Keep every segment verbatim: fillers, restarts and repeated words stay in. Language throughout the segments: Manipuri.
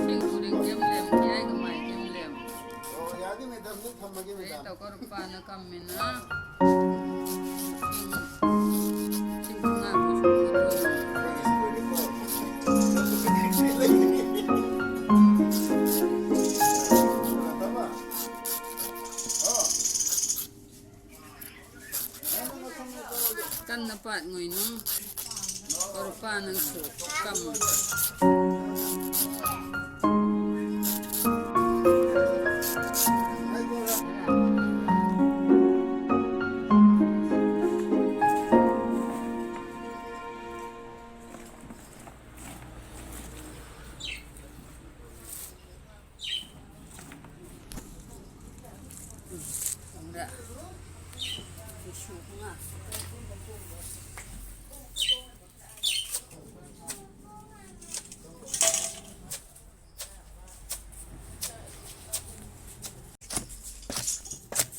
ꯁꯤꯡ ꯇꯨꯔꯦꯟ ꯀꯦꯝ ꯂꯦꯝ, ꯈꯤꯌꯥꯏ ꯀꯃꯥꯏ ꯀꯦꯝ ꯂꯦꯝ꯫ ꯑꯣ, ꯌꯥꯅꯤ, ꯃꯦꯗꯥꯝ, ꯑꯗꯨꯝ ꯊꯝꯃꯒꯦ, ꯃꯦꯗꯥꯝ꯫ ꯇꯧꯀꯣ ꯔꯨꯄꯥꯅ ꯀꯝꯃꯤꯅ꯫ ꯁꯤꯡ, ꯁꯤꯡ ꯃꯉꯥ ꯇꯔꯨꯛ ꯁꯨꯝ ꯐꯨꯠꯇꯣꯏꯅꯦ꯫ ꯀꯟꯅ ꯄꯥꯠꯉꯣꯏꯅꯨ꯫ ꯀꯣꯔꯄꯥꯅꯁꯨ ꯀꯝꯃꯨ꯫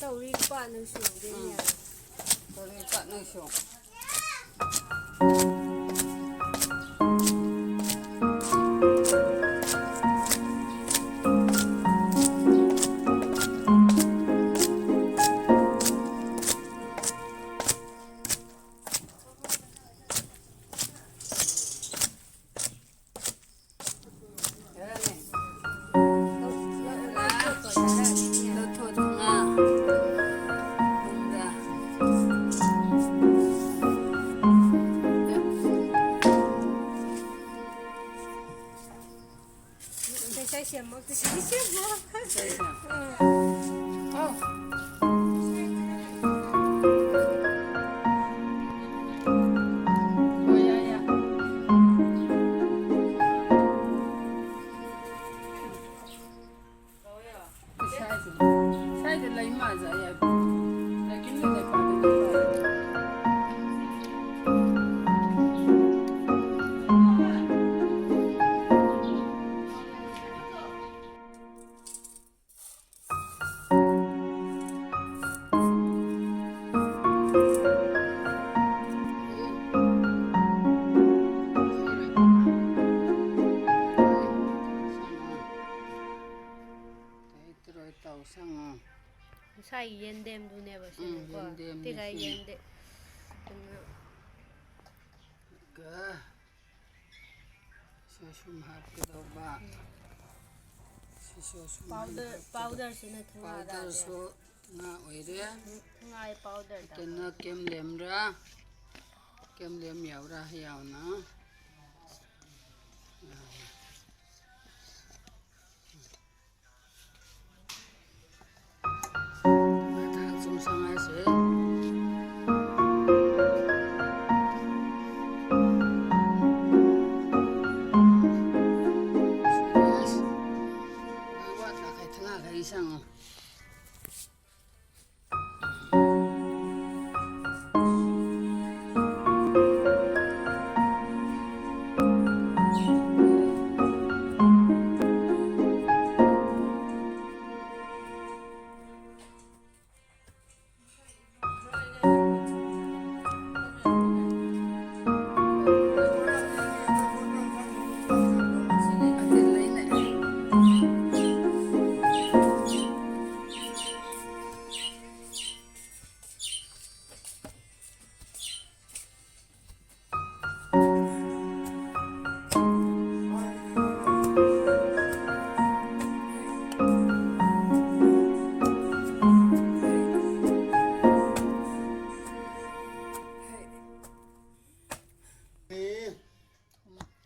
ꯇꯧꯔꯤ ꯂꯨꯄꯥ ꯅꯪꯁꯨ ꯌꯧꯗꯣꯏꯅꯦ꯫ ꯎꯝ꯫ ꯇꯧꯔꯤ ꯂꯨꯄꯥ ꯅꯪꯁꯨ꯫ ꯇꯧꯁꯪꯉꯣ꯫ ꯉꯁꯥꯏꯒꯤ ꯌꯦꯟꯗꯦꯝꯗꯨꯅꯦꯕ ꯎꯝ, ꯁꯤꯅꯀꯣ꯫ ꯌꯦꯟꯗꯦꯝꯅꯦ ꯇꯤꯒꯥꯏ ꯁꯤꯅ꯫ ꯌꯦꯟꯗꯦꯝ꯫ ꯑꯗꯨꯅ ꯑꯗꯨꯒ ꯁꯤ ꯁꯨꯝ ꯍꯥꯞꯀꯗꯧꯕ꯫ ꯎꯝ꯫ ꯁꯤꯁꯨ ꯁꯨꯝ ꯄꯥꯎꯗꯔ, ꯍꯥꯞꯀꯗꯧꯕ꯫ ꯄꯥꯎꯗꯔꯁꯤꯅ ꯊꯨꯝ ꯍꯥꯞꯄꯦ꯫ ꯄꯥꯎꯗꯔꯁꯨ ꯉꯥ ꯑꯣꯏꯔꯦ꯫ ꯎꯝ, ꯊꯨꯝ ꯍꯥꯏ ꯄꯥꯎꯗꯔꯗ꯫ ꯀꯩꯅꯣ ꯀꯦꯝꯂꯦꯝꯔꯥ? ꯀꯦꯝꯂꯦꯝ ꯌꯥꯎꯔꯥ? ꯌꯥꯎꯅ꯫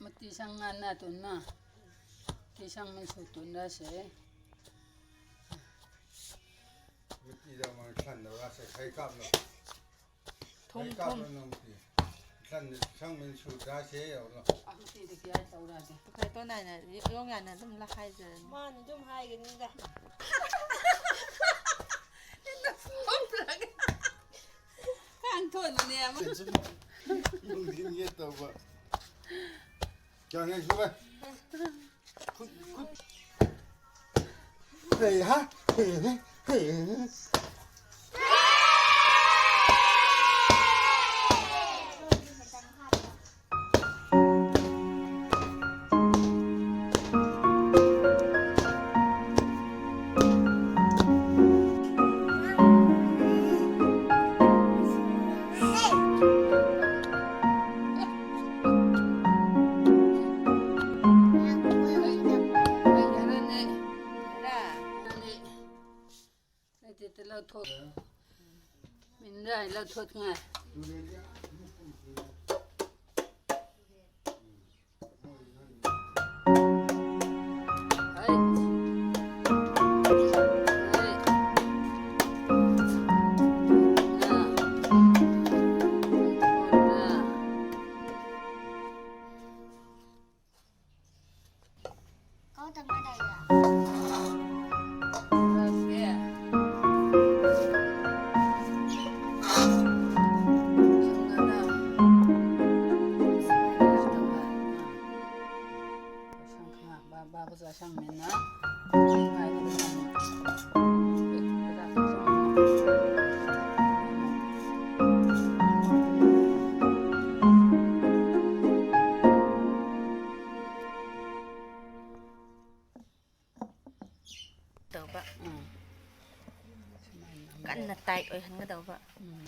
ꯃꯇꯤ ꯁꯪ ꯉꯥꯟꯅ ꯇꯨꯅ꯫ ꯃꯇꯤ ꯁꯪ ꯃꯩꯁꯨ ꯇꯨꯅꯁꯦ꯫ ꯃꯇꯤꯗ ꯃꯥꯡ ꯁꯟꯗꯧꯔꯥꯁꯦ ꯈꯩ ꯀꯥꯞꯅ꯫ ꯊꯨꯝ, ꯊꯨꯝ꯫ ꯁꯪ-, ꯁꯪꯃꯤꯟ ꯁꯨꯗ꯭ꯔꯥꯁꯦ ꯌꯧꯔꯣ꯫ ꯑꯍꯨꯝꯁꯤꯗꯤ ꯀꯌꯥ ꯇꯧꯔꯛꯑꯒꯦ? ꯇꯨꯈꯥꯏ ꯇꯣꯟ ꯅꯥꯏꯅ ꯌꯣꯡ ꯌꯥꯅ ꯑꯗꯨꯝ ꯍꯥꯏꯖꯔꯅꯤ꯫ ꯃꯥꯅ ꯑꯗꯨꯝ ꯍꯥꯏꯒꯅꯤꯗ꯫ ꯁꯨꯝ ꯅꯣꯛꯅꯤꯡꯒꯦ ꯇꯧꯕ꯫ ꯀꯌꯥ ꯉꯥꯏ ꯁꯨꯕ? ꯈꯨꯠ, ꯈꯨꯠ꯫ ꯍꯩ ꯍꯥ, ꯍꯩ ꯍꯥ, ꯍꯩ ꯍꯥ꯫ ꯑꯩꯗꯤ ꯂꯧꯊꯣꯛ-, ꯃꯤꯅꯔꯦꯜ ꯂꯧꯊꯣꯛꯉꯥꯏ꯫ ꯍꯩ꯫ ꯍꯩ꯫ ꯉꯥ꯫ ꯉꯥ꯫ ꯀꯧꯇ ꯉꯥꯏꯔꯤꯔꯥ? ꯂꯥꯛꯀꯦ꯫ ꯁꯪꯒꯗ꯫ ꯁꯪ-, ꯕꯥ-, ꯕꯥꯕꯨ ꯆꯥꯁꯪꯃꯤꯟꯅ꯫ ꯇꯧꯕ꯫ ꯎꯝ꯫ ꯁꯨꯃꯥꯏꯅ ꯑꯃꯨꯛ꯫ ꯀꯟꯅ ꯇꯥꯏꯠ ꯑꯣꯏꯍꯟꯒꯗꯧꯕ꯫ ꯎꯝ꯫